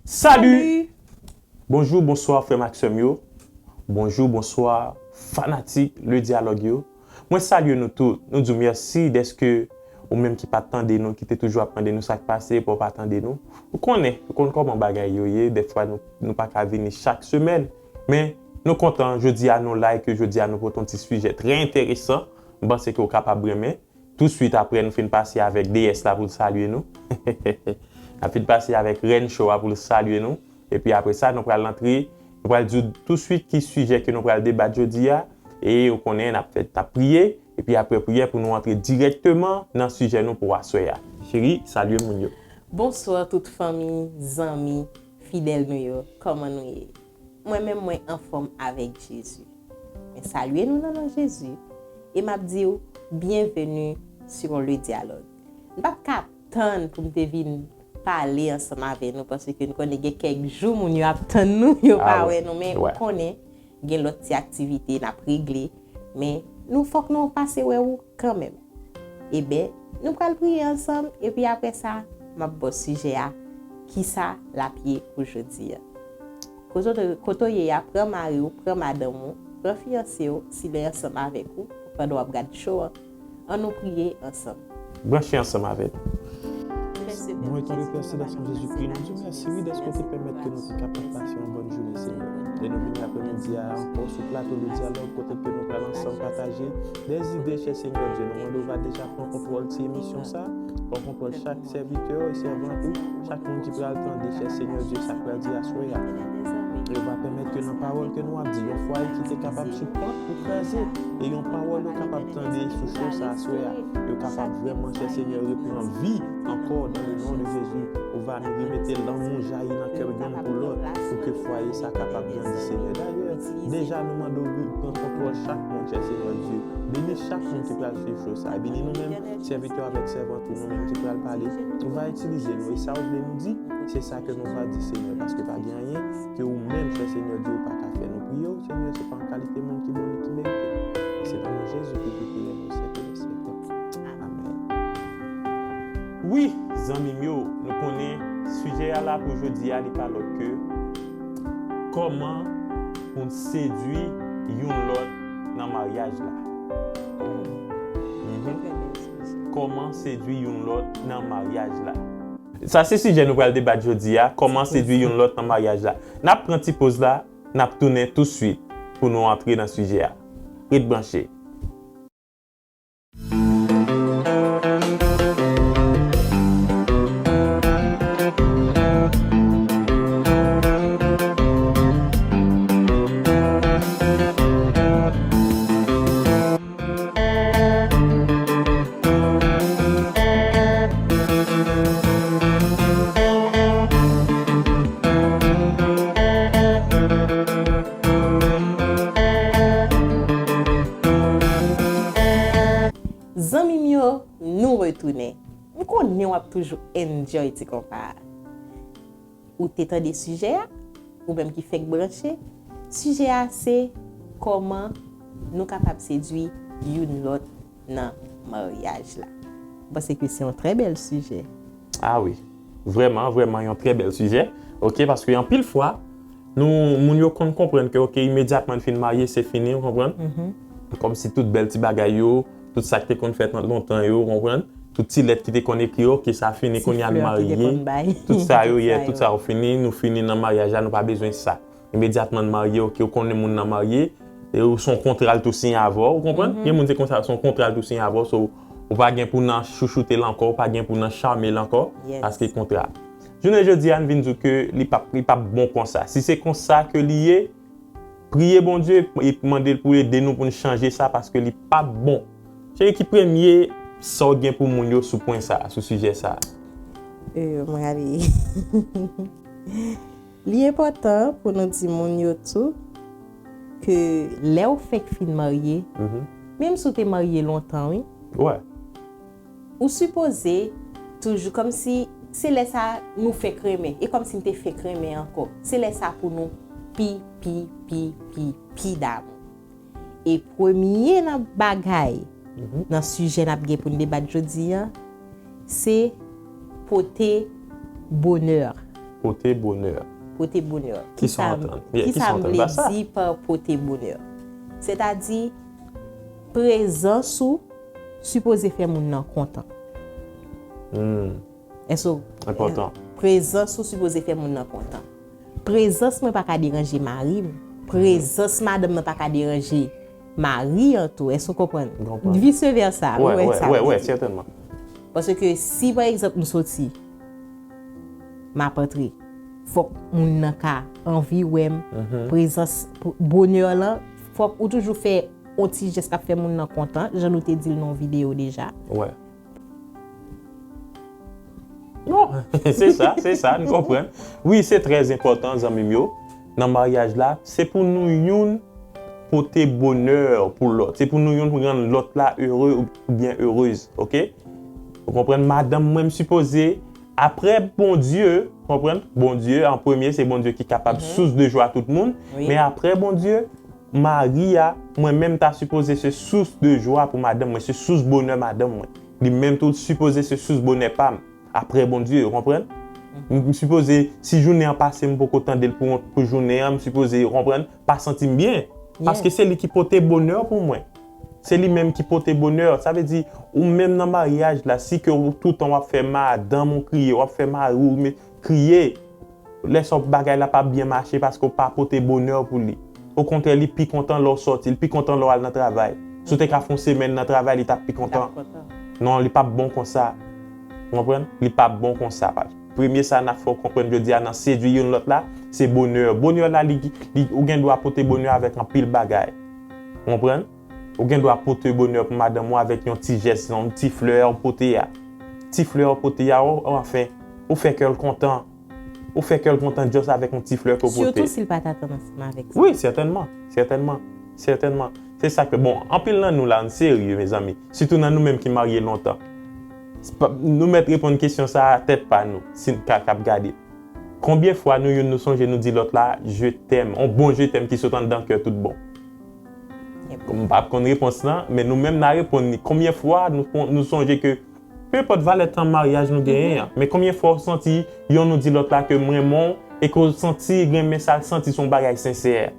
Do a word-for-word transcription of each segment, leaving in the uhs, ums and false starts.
Salut! Bonjou, bonswa frè m ak sè m yo. Bonjou, bonswa fanatik Le Dialogue yo. Mwen salye nou tout. Nou di w mèsi dèske ou menm ki pa t tande nou, ki te toujou ap mande nou sa k pase, pou w pa tande nou. Ou konnen, ou konn kòman bagay yo ye. Dèfwa nou, nou pa ka vini chak semèn. Men nou kontan, jodi a nou la e ke jodi a nou pote yon ti sijè trè enteresan. M panse ke w kapab renmen. Touswit apre nou fin pase avèk deyès la pou l salye nou. N ap fin pase avèk rèn cho a pou l salye nou. Epi apre sa, nou pral antre, nou pral di w touswit ki sijè ke nou pral debat jodi a. E ou konnen, n ap fè, n ap priye. Epi apre priyè, pou nou antre dirèkteman nan sijè nou pou aswè a. Cheri, salye moun yo. Bonswa tout fanmi, zanmi, fidèl nou yo. Kòman nou ye? Mwen menm, mwen anfòm avèk Jezi. Mwen salye nou nan non Jezi. E m ap di w, bienvenue sur Le Dialogue. M pa t ka tann pou m te vin pale ansanm avè nou, paske n konnen gen kèk jou moun yo ap tann nou, yo pa wè nou, men ou konnen, gen lòt ti aktivite n ap regle, men nou fòk nou pase wè ou kanmenm. Eben, nou pral priye ansanm, epi apre sa, m ap ba w sijè a, kisa l ap ye pou jodi a. Kote w, kote w ye a, pran mari w, pran madanm ou, pran fiyanse w, si l ansanm avèk ou, pandan w ap gad cho a. Ann nou priye ansanm. Branche ansanm avè nou. Mwen, Tande Pè Selès, nan Jezikri, nou di w mèsi, wi, dèske w te pèmèt ke nou te kapab pase yon bòn jounen, Senyè. E nou vini aprèmidi a ankò sou plato Le Dialogue, kote ke nou pral ansanm pataje de zide, chè Senyè Dye. Nou mande w va deja pran kontwòl ti emisyon sa, pran kontwòl chak sèvitè e sèvant ou, chak moun ki pral tande, chè Senyè Dye, sa k pral di aswè a. E w va pèmèt ke nan pawòl ke nou ap di, yon fwaye ki te kapab sou pant pou kraze, e yon pawòl yo kapab tande sou cho sa aswè a, yo kapab vrèman, chè Senyè, repran vi ankò dans le nom de Jésus. Ou va nou remete lanmou jayi nan kè youn pou lòt, pou ke fwaye sa kapab grandi, Senyè. Dayè, deja nou mande w pran kontwòl chak moun, chè Senyè Dye. Beni chak moun ki pral swiv cho sa. Beni nou menm, sèvitè avèk sèvant ou, nou menm ki pral pale. Ou va itilize nou, e sa ou vle nou di, se sa ke nou va di, Senyè, paske pa gen anyen ke ou menm, chè Senyè Dye, ou pa ka fè. Nou priye w, Senyè, se pa an kalite moun ki bon, ki merite. Se nan non Jezi ki gen priyè nou, syèk e syèk. Amèn. Wi, zanmi m yo, nou konnen sijè a la pou jodi a, li pa lòt ke kòman pou n sedui youn lòt nan maryaj la. Mhm. Kòman sedui youn lòt nan maryaj la. Sa se sijè nou pral debat jodi a, kòman sedui youn lòt nan maryaj la. N ap pran ti poz la, n ap tounen touswit pou nou antre nan sijè a. Ret branche. Zanmi m yo, nou retounen. M konnen w ap toujou enjoy ti konpa a. Ou te tande sijè a? Ou menm ki fèk branche, sijè a se kòman nou kapab sedui youn lòt nan maryaj la. M panse ke se yon trè bèl sijè. Ah wi, vrèman, vrèman yon trè bèl sijè. Ok, paske anpil fwa, nou, moun yo konn konprann ke, ok, imedyatman n fin marye, se fini, ou konprann? Mhm. Kòmsi tout bèl ti bagay yo, tout sa ki te konn fèt ant lontan yo, ou konprann? Tout ti lèt ki te konn ekri, ok, sa fini, kounye a n marye. Ti flè ki te konn bay. Tout sa yo, yeah, tout sa yo fini, nou fini nan maryaj la, nou pa bezwen sa. Imedyatman n marye, ok, ou konnen moun nan marye, e ou se yon kontra l tou siyen avè w, ou konprann? Mhm. Gen moun se konsa, se yon kontra l tou siyen avè w, so, ou pa gen pou nan chouchoute l ankò, ou pa gen pou nan chame l ankò, paske kontra. Jounen jodi a, n vin di w ke li p ap, li p ap bon konsa. Si se konsa ke li ye, priye Bondye e mande l pou l ede nou pou n chanje sa, paske li p ap bon. Cheri, ki premye sa w gen pou moun yo sou pwen sa, sou sijè sa? Euh, mwen ale. Li enpòtan pou nou di moun yo tou ke lè w fèk fin marye, mhm, menm si w te marye lontan, wi, wè, ou sipoze toujou, kòmsi se lè sa nou fèk renmen, e kòmsi n te fèk renmen ankò. Se lè sa pou nou pi, pi, pi, pi, pi damou. E premye nan bagay, mhm, nan sijè n ap gen pou n debat jodi a, se pote bonè. Pote bonè. Pote bonè. Kisa m vle di pa pote bonè? Sètadi, prezans ou sipoze fè moun nan kontan. Èske prezans ou sipoze fè moun nan kontan? Prezans mwen pa ka deranje mari m. Prezans madanm nan pa ka deranje mari an tou. Èske w konprann? Vice versa. Ou wè sa m vle di? Paske si pa egzanp m soti, m ap antre, fòk moun nan ka anvi wè m. Prezans, bonè lan, fòk ou toujou fè yon ti jès k ap fè moun nan kontan, jan nou te di l nan yon videyo deja. Non, se sa, se sa, n konprann. Wi, se trè enpòtan, zanmi m yo, nan maryaj la, se pou nou youn pote bonè pou lòt. Se pou nou youn rann lòt la ere oubyen erez, oke? Ou konprann? Madanm mwen, m sipoze, apre Bondye, konprann? Bondye an premye, se Bondye ki kapab sous de jwa tout moun. Men apre Bondye, mari a, mwen menm ta sipoze se sous de jwa pou madanm mwen, se sous bonè madanm mwen. Li menm tou sipoze se sous bonè pa m, apre Bondye, ou konprann? M sipoze, si jounen an pase m poko tande l pou, pou jounen an, m sipoze, ou konprann, pa santi m byen. Paske se li ki pote bonè pou mwen. Se li menm ki pote bonè. Sa vle di, ou menm nan maryaj la, si ke ou toutan w ap fè madanm ou kriye, w ap fè mari w kriye, lè sa bagay la p ap byen mache paske w pa pote bonè pou li. Okontrè, li pi kontan lè w sòti, li pi kontan lè w al nan travay. Si w te ka fè yon semèn nan travay, li t ap pi kontan. Non, li p ap bon konsa. Ou konprann? Li p ap bon konsa. Premye sa n ap fè w konprann jodi a nan sedui youn lòt la, se bonè. Bonè la, li, li, ou gen dwa pote bonè avèk anpil bagay. Ou konprann? Ou gen dwa pote bonè pou madanm ou avèk yon ti jès, yon ti flè ou pote a. Ti flè ou pote a, ou, ou anfen, ou fè kè l kontan. Ou fè kè l kontan just avèk yon ti flè ke w pote. Sitou si l pa t atann ansanm avèk sa. Wi, sètènman. Sètènman. Sètènman. Se sa k fè, bon, anpil nan nou la, n serye, mezanmi. Sitou nan nou menm ki marye lontan. Nou mèt reponn kesyon sa a tèt pa nou, si n ka, k ap gade. Konbyen fwa nou youn nou sonje nou di lòt la, je t'aime, yon bon je t'aime ki sot anndan kè tout bon? M p ap konn repons lan, men nou menm n a reponn li. Konbyen fwa nou, nou sonje ke, pe enpòt valè tan maryaj nou genyen an, men konbyen fwa w santi yonn ou di lòt la ke m renmen w, e ke w santi renmen sa l santi se yon bagay sensè?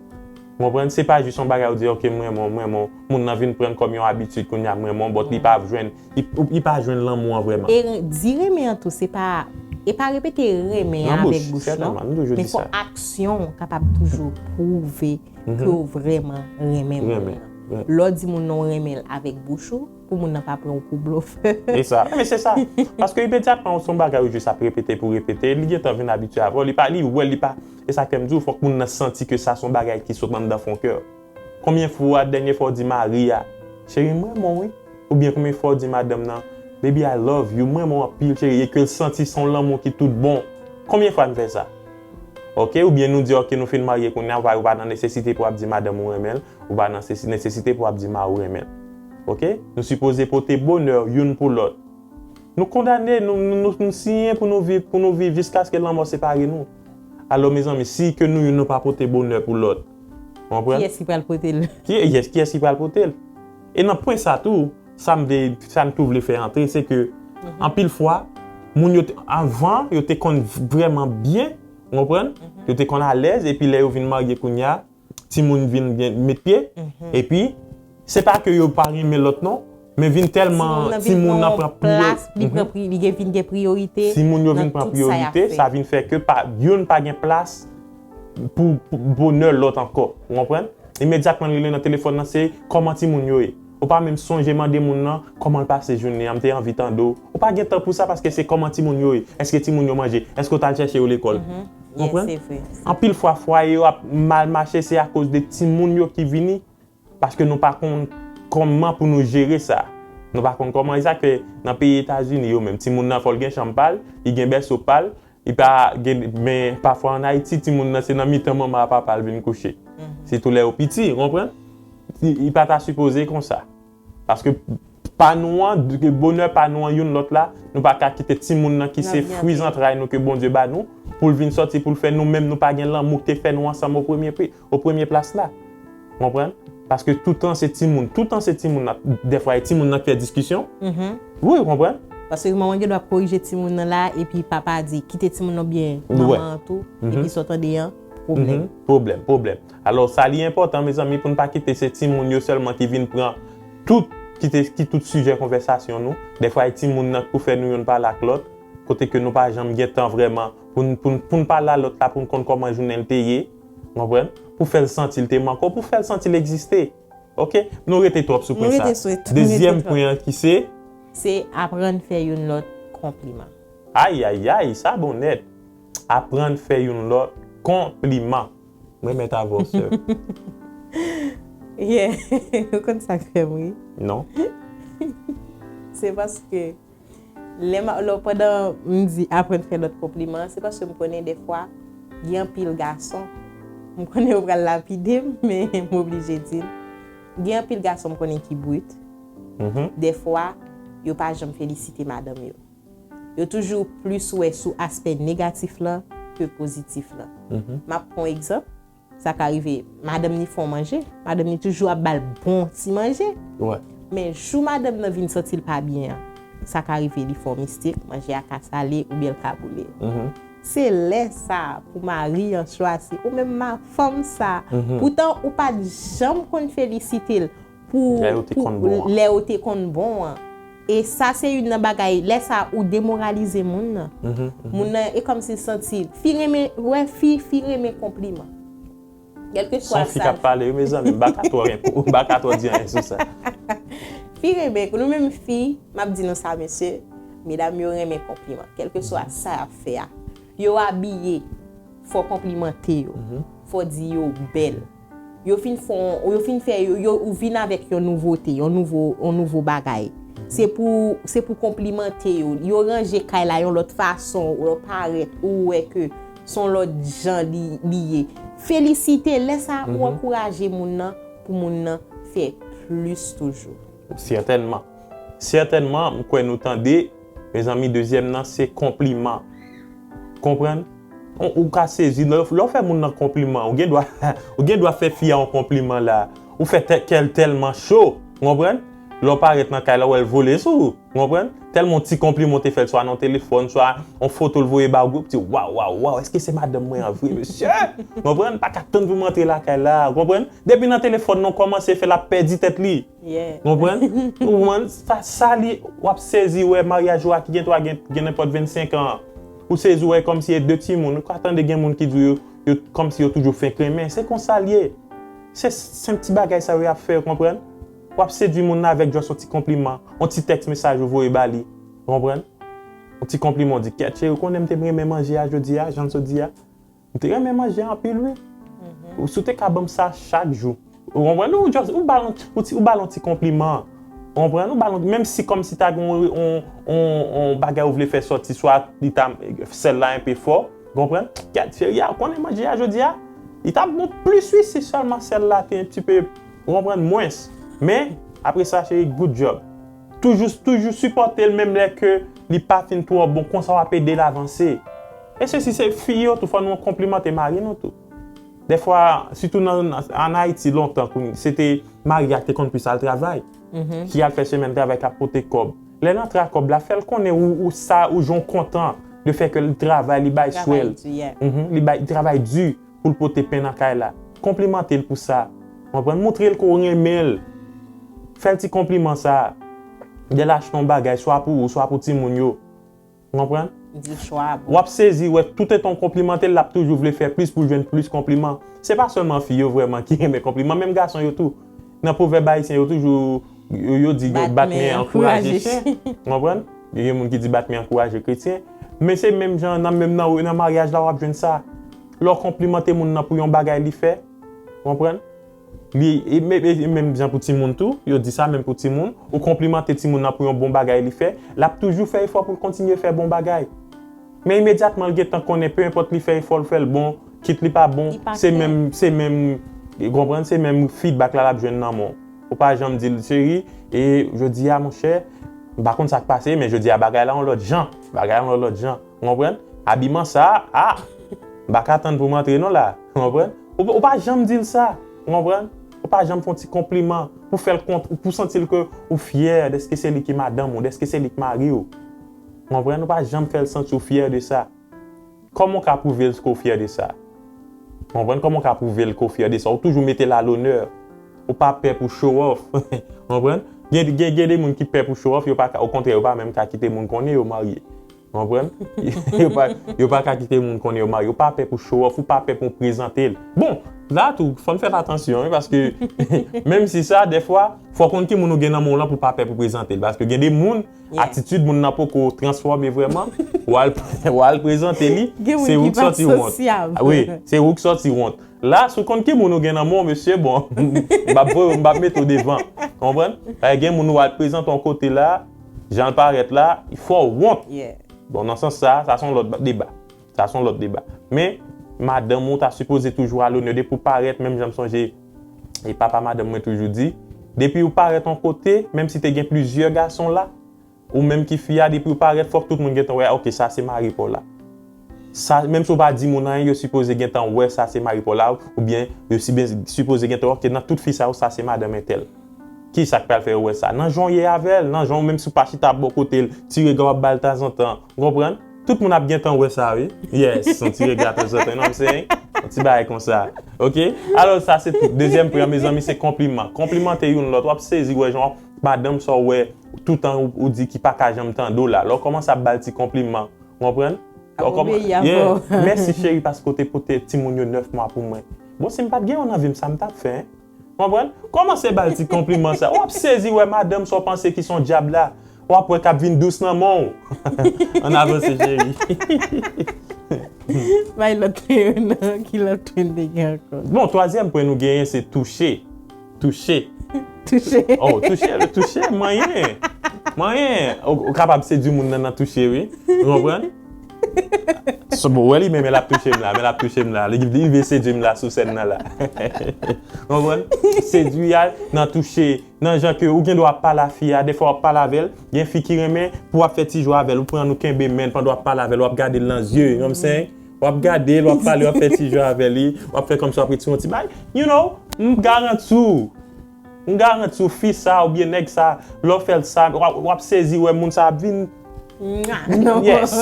Ou konprann? Se pa jis yon bagay ou di, ok, m renmen w, m renmen w, moun nan vin pran l kòm yon abitid kounye a, m renmen w, but li pa jwenn, li, li pa jwenn lanmou an vrèman. E di renmen an tou, se pa, e pa repete renmen an avèk bouch non, men fò aksyon w kapab toujou pwouve ke w vrèman renmen moun nan. Lè w di moun nan w renmen l avèk bouch ou, pou moun nan pa pran w pou blofè. E sa, men se sa. Paske imedyatman se yon bagay ou jis ap repete pou repete, li gentan vin abitye avè w, li pa, li wè, li pa, e sa k fè m di w, fòk moun nan santi ke sa se yon bagay ki sot anndan fon kè w. Konbyen fwa, dènye fwa w di mari a, cheri, m renmen w wi? Oubyen konbyen fwa w di madanm nan, baby, I love you, m renmen w anpil, cheri, e ke l santi se yon lanmou ki tout bon? Konbyen fwa n fè sa? Ok, oubyen nou di, ok, nou fin marye kounye a, ou pa, ou pa nan nesesite pou w ap di madanm ou renmen l, ou pa nan sesi-, nesesite pou w ap di mari w renmen l. Ok? Nou sipoze pote bonè youn pou lòt. Nou kondane, nou, nou, nou, nou siyen pou nou viv, pou nou viv jiskaske lanmò separe nou. Alò, mezanmi, si ke nou youn nou pa pote bonè pou lòt, ou konprann? Kiyès ki pral pote l? Ki, yes, kiyès ki pral pote l? E nan pwen sa tou, sa m vle, sa m tou vle fè antre, se ke anpil fwa, moun yo te, anvan, yo te konn vrèman byen, ou konprann? Yo te konn alèz, epi lè yo vin marye kounye a, timoun vin gen, met pye, epi se pa ke yo pa renmen lòt non, men vin tèlman timoun nan pran plas, li pran pri-, li gen, vin gen priyorite. Timoun yo vin pran priyorite, sa vin fè ke pa, youn pa gen plas pou, pou bonè lòt ankò. Ou konprann? Imedyatman l rele nan telefòn nan, se kòman timoun yo ye. Ou pa menm sonje mande moun nan kòman l pase jounen an, m te anvi tande w. Ou pa gen tan pou sa paske se kòman timoun yo ye. Èske timoun yo manje? Èske w t al chèche yo lekòl? Ou konprann? Anpil fwa fwaye yo ap mal mache, se akoz de timoun yo ki vini, paske nou pa konn kòman pou nou jere sa. Nou pa konn kòman, e sa k fè nan peyi Etazini yo menm, timoun nan fò l gen chanm pa l, li gen bèso pa l, li pa gen, men pafwa ann Ayiti, timoun nan se nan mitan manman ak papa l vin kouche. Sitou lè yo piti, ou konprann? Li, li pa ta sipoze konsa. Paske pa nou an, bonè pa nou an youn lòt la, nou pa ka kite timoun nan ki se fwi zantray nou ke Bondye ba nou, pou l vin sòti, pou l fè nou menm, nou pa gen lanmou ki te fè nou ansanm o premye pri, o premye plas la. Ou konprann? Paske toutan se timoun, toutan se timoun nan, dèfwa e timoun nan k fè diskisyon. Wi, ou konprann? Paske manman gen dwa korije timoun nan la, epi papa di, kite timoun nan byen, manman an tou, epi sa w tande an, pwoblèm. Pwoblèm, pwoblèm. Alò, sa li enpòtan, mezanmi, pou n pa kite se timoun yo sèlman ki vin pran tout, ki, te, ki tout sijè konvèsasyon nou. Dèfwa, e timoun nan k pou fè nou youn pale ak lòt, kote ke nou pa janm gen tan vrèman pou n, pou n, pou n pale a lòt la, pou n konn kòman jounen l te ye, w konprann? Pou fè l santi l te manke w, pou fè l santi l egziste. Oke? Nou rete twòp sou pwen sa. Dezyèm pwen an ki se? Se aprann fè youn lòt konpliman. Ayayay, sa bon nèt. Aprann fè youn lòt konpliman. Mwen mèt avè w, sè. Yeah, ou konn sa k fè m ri? Non. Se paske lè m, lè, pandan m di aprann fè lòt konpliman, se paske m konnen dèfwa gen anpil gason. M konnen yo pral lapide m, men m oblije di l. Gen anpil gason m konnen ki brit. Dèfwa, yo pa janm felisite madanm yo. Yo toujou plis wè sou aspè negatif lan ke pozitif lan. M ap pran yon egzanp. Sa ka rive, madanm ni fè w manje, madanm ni toujou ap ba l bon ti manje. Men jou madanm nan vin santi l pa byen an, sa ka rive li fè w mistik, manje a ka sale oubyen l ka boule. Se lè sa a pou mari an chwazi, ou menm ma fanm sa a. Poutan ou pa t janm konn felisite l pou lè yo te konn bon an. E sa se youn nan bagay, lè sa ou demoralize moun nan. Moun nan e kòmsi l santi fi renmen, wè fi, fi renmen konpliman. Kèlkeswa sa. Se yon fi k ap pale wi mezanmi, m pa ka twò renpo, m pa ka twò di anyen sou sa. Fi renmen, nou menm fi, m ap di nou sa mesye, medam yo renmen konpliman. Kèlkeswa sa y ap fè a. Yo abiye, fò w konplimante yo. Fò w di yo bèl. Yo fin fè, yo fin fè, yo, yo, ou vin avèk yon nouvote, yon nouvo, yon nouvo bagay. Se pou, se pou konplimante yo. Yo ranje kay la yon lòt fason, yo parèt, ou wè ke se yon lòt jan li, li ye. Felisite, lè sa ou ankouraje moun nan pou moun nan fè plis toujou. Sètènman. Sètènman, m kwè nou tande, mezanmi, dezyèm nan se konpliman. Konprann? Ou, ou ka sezi, lè, lè w fè moun nan konpliman, ou gen dwa, ou gen dwa fè fi a yon konpliman la, ou fè tè, kè l tèlman cho, ou konprann? Lè w parèt nan kay la, w wè l vole sou ou, ou konprann? Tèlman yon ti konpliman w te fè l, swa nan telefòn, swa yon foto l voye ba w, ou di, waw, waw, waw, èske se madanm mwen an vre, mesye? Ou konprann? Pa ka tann pou m antre lakay la, ou konprann? Depi nan telefòn nan, w kòmanse fè l ap pèdi tèt li. Konprann? Ou konprann? Sa, sa li, w ap sezi wè maryaj ou a ki gen twa, gen, gen nenpòt vennsenk an. Ou sezi wè kòmsi e de timoun. Ou ka tande gen moun ki di yo, yo kòmsi yo toujou fenk renmen. Se konsa l ye. Se senp ti bagay sa yo y ap fè, ou konprann? W ap sedui moun nan avèk just yon ti konpliman, yon ti tèks mesaj ou voye ba li. Ou konprann? Yon ti konpliman, w di, kèt cheri, ou konnen m te renmen manje a jodi a, jan l sot di a. M te renmen manje anpil wi. Ou si w te ka ban m sa chak jou. Ou konprann? Ou just, ou ba l yon, ou ti, ou ba l yon ti konpliman. Ou konprann? Ou ba l yon, menm si kòmsi ta gen yon, yon, yon, yon bagay ou vle fè sòti, swa li ta, sèl la enpe fò. Ou konprann? Gad, cheri a, ou konnen manje a jodi a? Li t ap bon plis wi si sèlman sèl la te yon ti pe, ou konprann, mwens. Men, apre sa, cheri, good job. Toujou, toujou sipòte l menm lè ke li pa fin twò bon, konsa w ap ede l avanse. E sesi se fi yo tou, fò nou konplimante mari nou tou. Dèfwa, sitou nan, ann Ayiti lontan, kounye, se te mari a ki te konn plis al travay, ki al fè semèn travay, k ap pote kòb. Lè l antre a kòb la, fè l konnen ou, ou sa, ou jan w kontan de fè ke l travay, li bay swè l. Li bay, li travay di pou l pote pen nan kay la. Konplimante l pou sa. Konprann? Montre l ke w renmen l. Fè l ti konpliman sa. Lè l achte yon bagay, swa pou ou, swa pou timoun yo. Ou konprann? Di l chwa bon. W ap sezi, wè, toutetan w konplimante l, l ap toujou vle fè plis pou l jwenn plis konpliman. Se pa sèlman fi yo vrèman ki renmen konpliman, menm gason yo tou. Nan pwovèb ayisyen, yo toujou, yo, yo di, bat men ankouraje chen. Ou konprann? Gen moun ki di bat men ankouraje kretyen. Men se menm jan, nan menm nan, nan maryaj la, w ap jwenn sa. Lè w konplimante moun nan pou yon bagay li fè, ou konprann? Li, e, e, e menm jan pou timoun tou, yo di sa menm pou timoun, ou konplimante timoun nan pou yon bon bagay li fè, l ap toujou fè efò pou l kontinye fè bon bagay. Men imedyatman l gentan konnen, pe enpòt li fè efò, l fè l bon, kit li pa bon, se menm, se menm, ou konprann, se menm feedback la l ap jwenn nan men w. Ou pa janm di l, cheri, e jodi a, monchè, m pa konn sa k pase, men jodi a bagay la yon lòt jan, bagay la yon lòt jan. Ou konprann? Abiman sa a, ah, m pa ka tann pou m antre non la. Ou konprann? Ou, ou pa janm di l sa. Ou konprann? Ou pa janm fè yon ti konpliman pou fè l kont, pou santi l ke ou fyè dèske se li ki madanm ou, dèske se li ki mari w. Ou konprann? Ou pa janm fè l santi w fyè de sa. Kòman w ka pwouve l ke w fyè de sa? Ou konprann? Kòman w ka pwouve l ke w fyè de sa? Ou toujou mete l a lonè. Ou pa pè pou show off. Ou konprann? Gen, gen, gen de moun ki pè pou show off, yo pa ka, okontrè, yo pa menm ka kite moun konnen yo marye. Ou konprann? Yo pa, yo pa ka kite moun konnen yo marye. Ou pa pè pou show off, ou pa pè pou w prezante l. Bon, la tou, fò n fè atansyon, wi, paske menm si sa, dèfwa, fò w konn ki moun ou gen nan men w lan pou w pa pè pou w prezante l. Paske gen de moun, atitid moun nan poko transfòme vrèman, w al, w al prezante li, se ou k sòti wont. Wi, se ou k sòti wont. La, si w konn ki moun ou gen nan men w, mesye, bon, m p ap voye w, m p ap mete w devan. Konprann? Paske gen moun ou al prezante yon kote la, jan l parèt la, fò w wont. Bon, nan sans sa, sa se yon lòt ba- deba. Sa se yon lòt deba. Men, madanm ou ta sipoze toujou a lonè depi w parèt, menm jan m sonje, e papa madanm mwen toujou di, depi w parèt yon kote, menm si te gen plizyè gason la, ou menm ki fi a, depi w parèt, fòk tout moun gentan wè, ok, sa se mari pa w la. Sa, menm si w pa di moun anyen, yo sipoze gentan wè sa se mari pa w la, oubyen yo si byen, sipoze gentan wè, ok, nan tout fi sa yo, sa se madanm entèl. Kisa k pral fè yo wè sa? Nan jan w ye avè l, nan jan w, menm si w pa chita bò kote l, ti rega w ap ba l tanzantan, ou konprann? Tout moun ap gentan wè sa, wi. Yes, yon ti rega tanzantan, you know what I'm saying? Yon ti bagay konsa. Ok? Alò, sa se tout. Dezyèm pwen an, mezanmi, se konpliman. Konplimante youn lòt. W ap sezi wè jan w ap, madanm sa w wè, toutan ou, ou di ki pa ka janm tande w la. Lè w kòmanse ap ba l ti konpliman, ou konprann? Lè w kòman- Yeah. Mèsi, cheri, paske w te pote timoun yo nèf mwa pou mwen. Bon, si m pa t gen youn nan vi m, sa m t ap fè, en? Konprann? Kòmanse ba l ti konpliman sa. W ap sezi wè madanm sa w panse ki se yon dyab la. W ap wè k ap vin dous nan men w. Ann avanse, cheri. Bay lòt pwen yo non, ki lòt pwen n te gen ankò? Bon, twazyèm pwen nou genyen se touche. Touche. Touche. Oh, touche, touche, manyen. Manyen. Ou, ou kapab sedui moun nan nan touche, wi. Ou konprann? So, bon, wè li menm, l ap touche m la, men l ap touche m la. Li, li vle sedui m la sou sèn nan la. Konprann? Sedui a nan touche, nan jan ke ou gen dwa ap pale a fi a, dèfwa w ap pale avè l, gen fi ki renmen pou w ap fè ti jwe avè l, ou pran ou kenbe men l pandan w ap pale avè l, w ap gade l nan zye, you know what I'm saying? W ap gade l, w ap pale, w ap fè ti jwe avè li, w ap fè kòmsi w ap retire yon ti bagay. You know, m garanti w, m garanti w, fi sa oubyen nèg sa, lè w fè l sa, w ap, w ap sezi wè moun sa ap vin Mwa, non. Yes.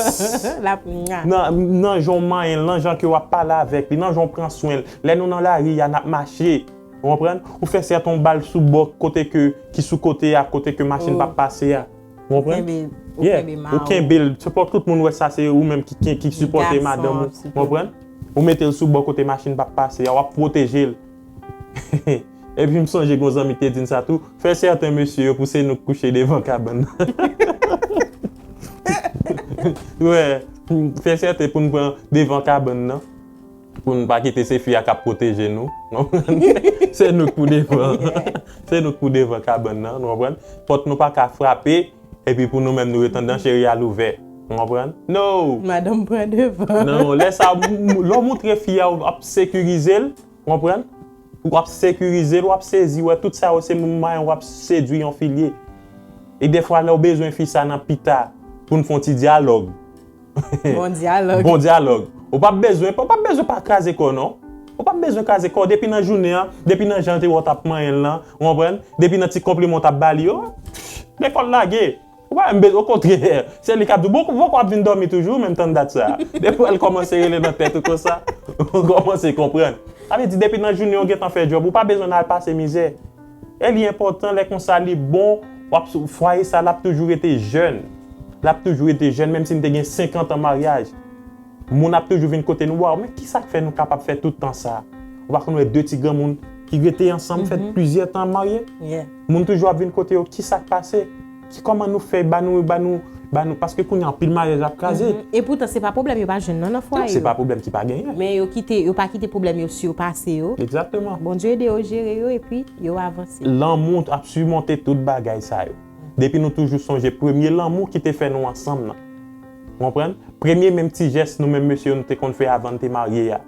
L ap mwa. Nan, nan jan w manyen l, nan jan ke w ap pale avèk li, nan jan w pran swen l. Lè nou nan lari a, n ap mache. Ou konprann? Ou fè sèten w ba l sou bò kote ke, ki sou kote a, kote ke machin p ap pase a. Ou konprann? Ou kenbe, ou kenbe ma ou. Ou kenbe l. Se pa tout moun wè sa, se ou menm ki, ki, ki sipòte madanm ou. Ou konprann? Ou mete l sou bò kote machin p ap pase a, w ap pwoteje l. Epi m sonje gon zanmi ki te di n sa tou, fè sèten mesye yo pou se nou k kouche devan kabann nan. Wè, fè sèten pou n pran devan kabann nan. Pou n pa kite se fi a k ap pwoteje nou. Se nou k pou devan. Se nou k pou devan kabann nan, nou konprann? Pòt nou pa ka frape, epi pou nou menm nou ret anndan, cheri a louvè. Ou konprann? No! Madanm pran devan. Non, lè sa, m- m- lè w montre fi a, w ap sekirize l, ou konprann? W ap sekirize l, w ap sezi, wè, tout sa yo se moun manyen, w ap sedui yon fi l ye. E dèfwa, lè w bezwen fi sa nan pita, pou n fè yon ti dyalòg. Bon dyalòg. Bon dyalòg. Ou p ap bezwen, ou p ap bezwen pa kraze kò w, non. Ou p ap bezwen kraze kò w. Depi nan jounen an, depi nan jan l te wè w t ap manyen l lan, ou konprann? Depi nan ti konpliman w t ap ba li yo, lekòl lage. Ou pa menm bezwen, okontrè, se li k ap di w, bon, bon, w ap vin dòmi toujou, menm tann dat sa. Depi w al kòmanse rele nan tèt ou konsa, ou kòmanse konprann. Sa vle di, depi nan jounen w gentan fè djòb, ou pa bezwen al pase mizè. E li enpòtan, lè konsa, li bon, w ap, fwaye sa, l ap toujou rete jèn. L ap toujou rete jèn, menm si n te gen senkant an maryaj. Moun ap toujou vin kote nou, waw, men kisa k fè nou kapab fè tout tan sa? Ou pa konn wè de ti granmoun ki rete ansanm, fè plizyè tan marye? Moun toujou ap vin kote yo, kisa k pase? Ki, kòman nou fè, ba nou, ba nou, ba nou, paske kounye a anpil maryaj ap kraze. Mhm. E poutan, se pa pwoblèm yo pa jwenn non nan fwaye yo. Se pa pwoblèm ki pa genyen. Men yo kite, yo pa kite pwoblèm yo sipase yo. Egzakteman. Bondye ede yo jere yo epi yo avanse. Lanmou ap simonte tout bagay sa yo. Depi nou toujou sonje premye lanmou ki te fè nou ansanm nan. Ou konprann? Premye menm ti jès nou menm mesye yo nou te konn fè avan n te marye a.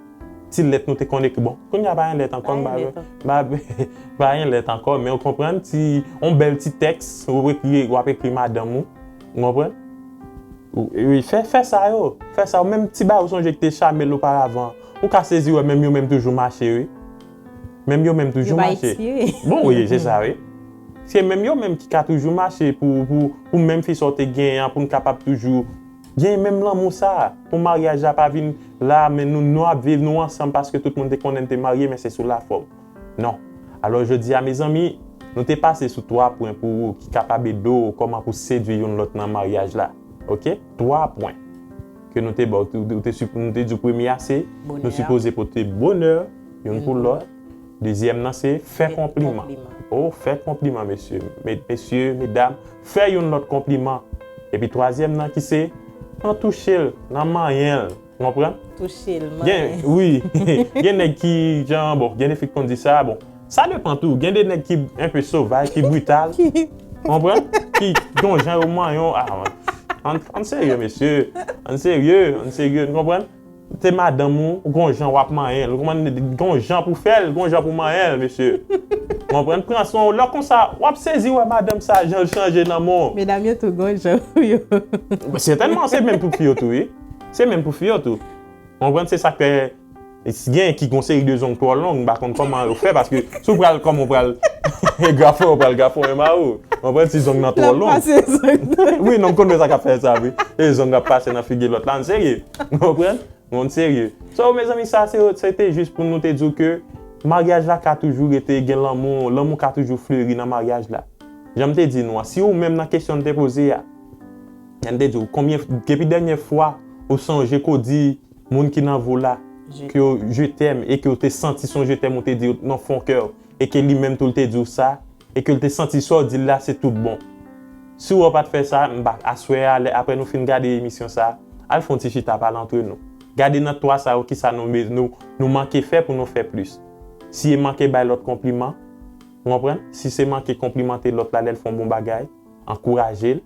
Ti lèt nou te konn ekri. Bon, kounye a pa gen lèt ankò, m pa, pa, pa gen lèt ankò, men ou konprann, ti, yon bèl ti tèks, ou ekri, w ap ekri madanm ou. Ou konprann? Ou, wi, fè, fè sa yo. Fè sa yo. Menm ti bagay ou sonje ki te chamel oparavan. Ou ka sezi wè menm yo menm toujou mache, wi. Menm yo menm toujou mache. Yo pa ekspire. Bon, wi, se sa, wi. Se menm yo menm ki ka toujou mache pou, pou, pou menm fi sa w te genyen an, pou n kapab toujou gen menm lanmou sa a. Pou maryaj la pa vin la, men nou, nou ap viv, nou ansanm paske tout moun te konnen n te marye, men se sou lafòm. Non. Alò, jodi a, mezanmi, nou te pase sou twa pwen pou ki kapab ede w kòman pou sedui youn lòt nan maryaj la. Oke? Twa pwen ke nou te ba w, ou te, ou te, nou te di w premye a se, nou sipoze pote bonè youn pou lòt. Dezyèm nan se fè konpliman. Oh, fè konpliman, mesye. Me-, mesye, medam, fè youn lòt konpliman. Epi twazyèm nan ki se, nan touche l, nan manyen l. Ou konprann? Touche l, manyen. Gen, wi. Gen nèg ki, jan, bon, gen de fi ki konn di sa, bon. Sa depan tou. Gen de nèg ki enpe sovaj, ki brital. Ou konprann? Ki gon jan yo manyen w. Ah, ann, ann serye, mesye. Ann serye, ann serye. Ou konprann? Se madanm ou, gon jan w ap manyen l. Ou konprann? Gon jan pou fè l, gon jan pou manyen l, mesye. Ou konprann? Pran swen w. Lè konsa, w ap sezi wè madanm sa, jan l chanje nan men w. Medam yo tou gon jan pou yo. Sètènman, se menm pou fi yo tou, wi. Se menm pou fi yo tou. Ou konprann? Se sa k fè, gen ki gon seri de zong twò long, m pa konn kòman yo fè, paske si w pral, kòman w pral grafè, w pral grafè yon mari w. Ou konprann? Si zong nan twò long. L ap pase zong nan. Wi, non, m konn sa k ap fè sa, wi. E zong ap pase nan figi lòt la, n serye. Ou konprann? Moun serye. So, mezanmi, sa se, se te jis pou nou te di w ke maryaj la ka toujou rete gen lanmou, lanmou ka toujou fleri nan maryaj la. Jan m te di nou an, si ou menm nan kesyon n te poze a, jan m te di w, konbyen, depi dènye fwa ou sonje ke w di moun ki nan vi w la ke w je t'aime e ke w te santi se yon je t'aime ou te di nan fon kè w e ke li menm tou l te di w sa, e ke l te santi sa w di l la se tout bon. Si w wè w pa t fè sa, m pa, aswè a, lè, apre nou fin gade emisyon sa, al fè yon ti chita pale antre nou. Gade nan twa sa yo kisa nou, nou, nou manke fè pou nou fè plis. Si e manke bay lòt konpliman, ou konprann? Si se manke konplimante lòt la lè l fè yon bon bagay, ankouraje l.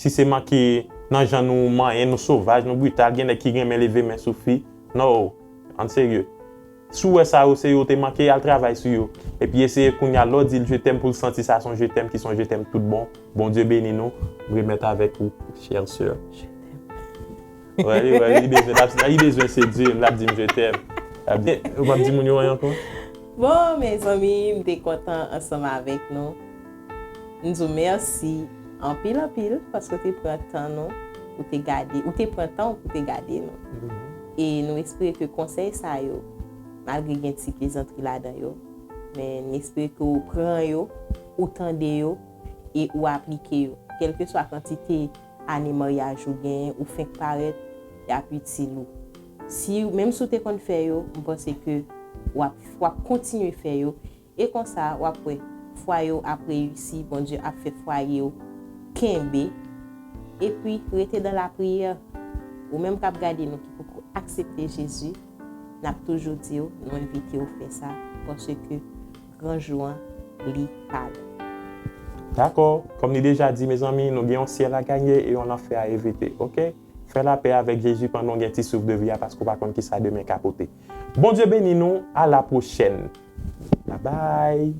Si se manke nan jan nou manyen, nou sovaj, nou brital, gen nèg ki renmen leve men sou fi. No, ann serye. Si w wè sa yo se yo te manke, al travay sou yo. Epi eseye kounye a lè w di l je t'aime pou l santi sa se yon je t'aime ki se yon je t'aime tout bon. Bondye beni nou. M remèt avèk ou, chère sœur. Wè, li, wè, li bezwen, l ap, li bezwen sedui m, l ap di m je t'aime. L ap di, ou p ap di moun yo anyen ankò? Bon, mezanmi, m te kontan ansanm avèk nou. M di w mèsi anpil, anpil, paske w te pran tan nou, ou te gade, ou te pran tan w pou te gade nou. E nou espere ke konsèy sa yo, malgre gen ti plezantri ladan yo, men n espere ke w pran yo, ou tande yo, e ou aplike yo. Kèlkeswa kantite ane maryaj ou genyen, ou fenk parèt, y ap itil ou. Si, menm si w te konn fè yo, m panse ke w ap, w ap kontinye fè yo. E konsa, w ap wè, fwaye w ap reyisi, Bondye ap fè fwaye w kenbe. Epi, rete dan lapriyè. Ou menm k ap gade nou ki poko aksepte Jezi, n ap toujou di w, nou envite w fè sa, paske gran jou an, li pa lwen. Dakò, kòm li deja di, mezanmi, nou gen yon syèl a ganye e yon lanfè a evite, oke? Fè lapè avèk Jezi pandan w gen ti souf de vi a, paske w pa konn kisa demen ka pote. Bondye beni nou, a la pwochèn. Babay.